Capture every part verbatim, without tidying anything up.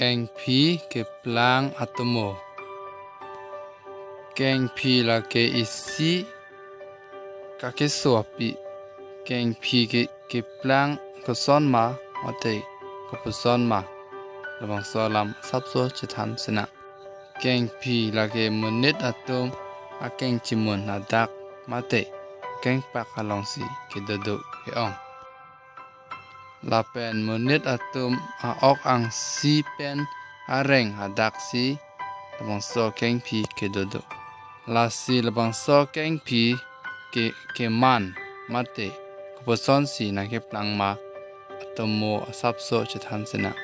Kengphi keplang atomo. Kengphi lake isi kakeso api. Kengphi ke keplang koson ma mate kopuson ma, labangso alam asapso chethan sinang. Kengphi lake monit atum akeng chimun adak mate kengpak alongsi kedodo ke-ong. Lapen monit atum a-ok angsi pen areng adaksi labangso kengphi kedodo. Lasi labangso kengphi ke keman mate koposonsi nangkeplang ma atomo asapso chethan sinang.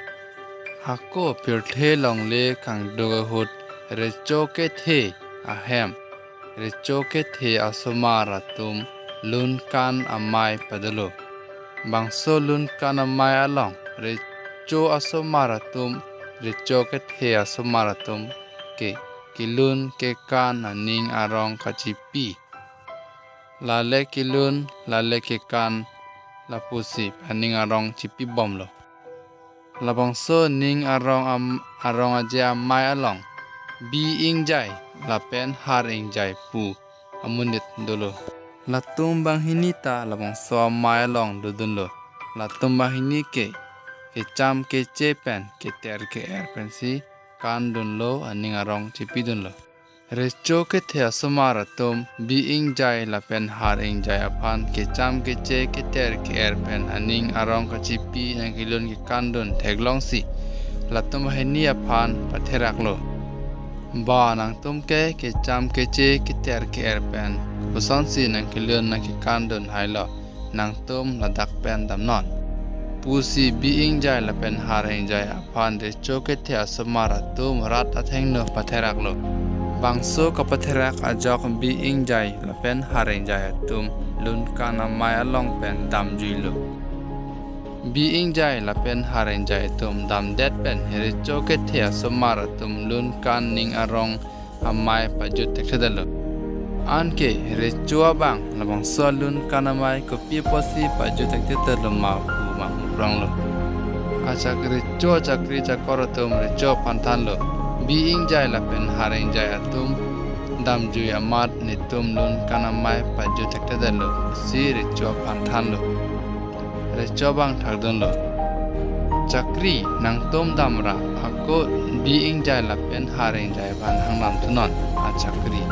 Hako pirthe longle kangduk ahut recho kethe ahem recho kethe asomar atum lunkan amei padolo. Bangso lunkan amei along recho asomar atum recho kethe asomar atum ke kelun kekan aning arong kachipi. Lale kelun, lale kekan, lapusi aning arong chipibomlo. Labangso ning arong am-, arong aje amei along bi ingjai lapen har ingjai pu amonit dolo. Latum banghini ta labangso amei along dodunlo. Latum banghini ke kecham keche pen keter ke-er pensi kandunlo, aning arong chipidunlo. Recho kethe asomar atum bi ingjai lapen har ingjai aphan kecham keche keter ke-er pen aning arong kachipi nangkelun kekandun theklongsi latum banghini aphan patheraklo. Ba nangtum ke kecham keche keter ke-er pen koposonsi nangkelun nangkekandun hailo, nangtum ladak pen damnon. Pusi bi ingjai lapen har ingjai aphan recho kethe asomar atum rat athengno patheraklo. Bangso kapatherak ajok bi ingjai lapen har ingjai atum lunkan amei along pen damjuilo. Bi ingjai lapen har ingjai atum damdet pen recho kethe asomar atum lunkan ning arong amei pajut thekthedetlo. Anke recho abang labangso lunkan amei kopi apotsi pajut thekthedetlo ma pu manghupronglo. Achak recho achakri achakor atum recho aphan thanlo. Bi ingjai lapen har ingjai atum damjui amat netum lunkan amei pajut thekthedetlo pusi recho aphan thanlo. Recho abang thakdunlo. Chakri, nangtum damra, ako bi ingjai lapen har ingjai aphan hangdam thunon, achakri.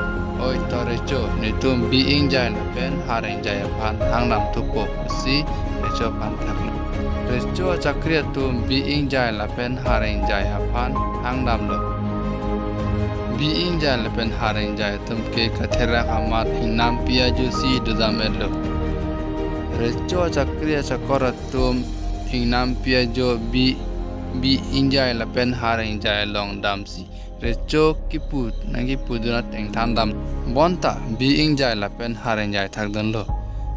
Oi to recho, netum bi ingjai lapen har ingjai aphan hangdam thupo pusi recho aphan thaklo. Recho achakri atum bi ingjai lapen har ingjai aphan hangdamlo. Bi ingjai lapen har ingjai atum ke katherak amat ingnampi ajosi dodam-etlo. Recho achakri achakor atum ingnampi ajo bi, bi ingjai lapen har ingjai along damsi recho kipu nangkipudun ateng thandam. Bonta bi ingjai lapen har ingjai thakdunlo.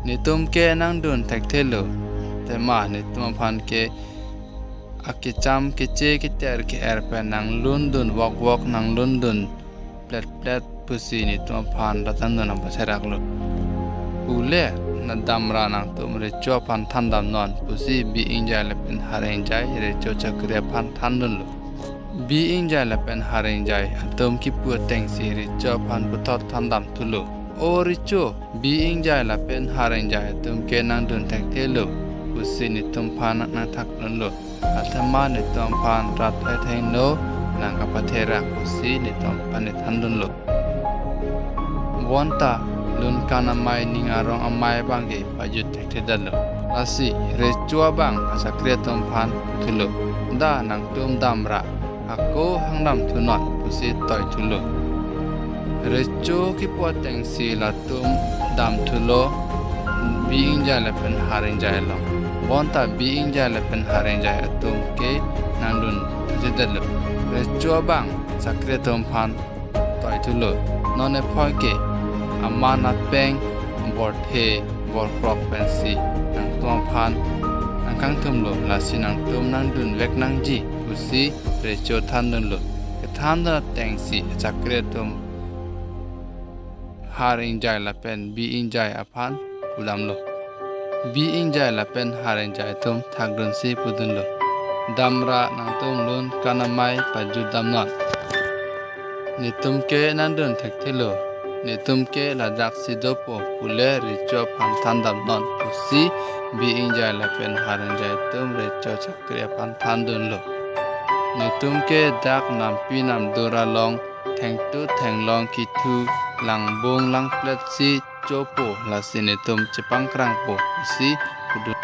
Netum ke nangdun thekthelo. Tema netum aphan ke akecham keche keter ke-er pen nanglundun wokvok, nanglundun pletplet pusi netum aphan rat athengno nangpatheraklo. Pule, nadamra nangtum recho aphan thandamnon pusi bi ingjai lapen har ingjai recho achakri aphan thandunlo. Bi ingjai lapen har ingjai atum kipu atengsi recho aphan puthot thandam thulo. O recho, bi ingjai lapen har ingjai atum ke nangdun thekthelo pusi netum aphan nangthakdunlo. Athema netum aphan rat athengno nangkapatherak pusi netum aphan thandunlo. Bonta lunkan amei ning arong amei abangke pajut thekthedetlo. Lasi recho abang achakri atum aphan thulo. Da nangtum damra, ako hangdam thunon pusi toi thulo. Recho kipu atengsi latum dam thulo bi ingjai lapen har ingjai along. Bonta bi ingjai lapen har ingjai atum ke nangdun thekthedetlo. Recho abang achakri atum aphan toi thulo. Non ephoi ke aman apeng borthe borkrok pensi nangtum aphan nangkangthumlo, lasi nangtum nangdunvek nangji pusi recho thandunlo. Kethandun atengsi achakri atum har ingjai lapen bi ingjai aphan pudamlo. Bi ingjai lapen har ingjai atum thakdunsi pudunlo. damra nangtum lun kanamai pajut damnon. Netum ke nangdun thekthelo. Netum ke ladak si dopo pule recho aphan than damnon pusi Bi Ingjai lapen Har Ingjai atum recho chakri aphan thandunlo. Netum ke dak nampi namdur along thengtut thenglong kethu langbung langplet si chopo, lasi netum chepangkrangpo pusi pudun.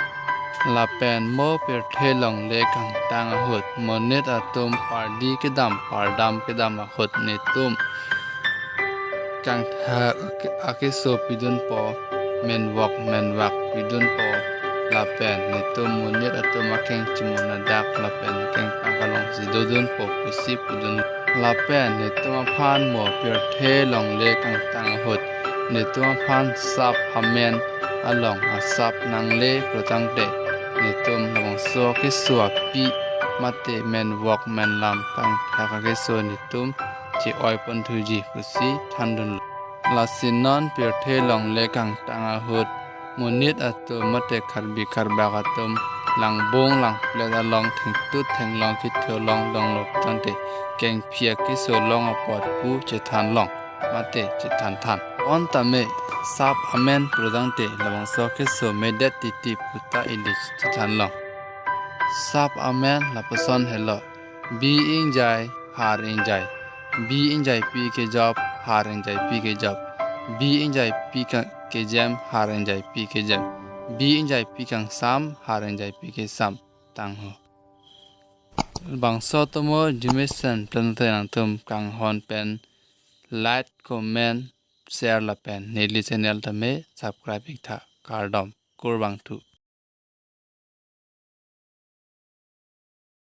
Lapen mo pirthe longle kangtang ahut monit atum pardi kedam pardam kedam ahut netum kangthak akeso pidunpo, menvok menvak pidunpo, lapen netum monit atum akeng chimon adak lapen akeng pangkalong si dodunpo pusi pudun. Lapen netum aphan mo pirthe longle kangtang ahut netum aphan sap amen along asap nangle pulotangte netum labangso keso api mate menvok menlam kangthak akeso netum che-oi ponthuji pusi thandunlo. Lasi non pirthe longle kangtang ahut monit atum mate Karbi Karbak atum langbung langplet along thengtut thenglong kethu along longlo tangte kengphi akeso long apot pu chethanlong mate chethan than. Bonta me sap amen pulotangte labangso keso medet titi puta ili chethanlong. Sap amen lapuson helo: Bi Ingjai, Har Ingjai. Bi Ingjaipi kejop, Har Ingjaipi kejop. Bi Ingjaipi ka-, kejem, Har Ingjaipi kejem. Bi Ingjaipi kangsam, Har Ingjaipi kesam. Tangho. Bangso tomo jumesen plante nangtum kanghon pen like, comment, share lapen neli channel tame subscribe iktha. Kardom, kurvangthu.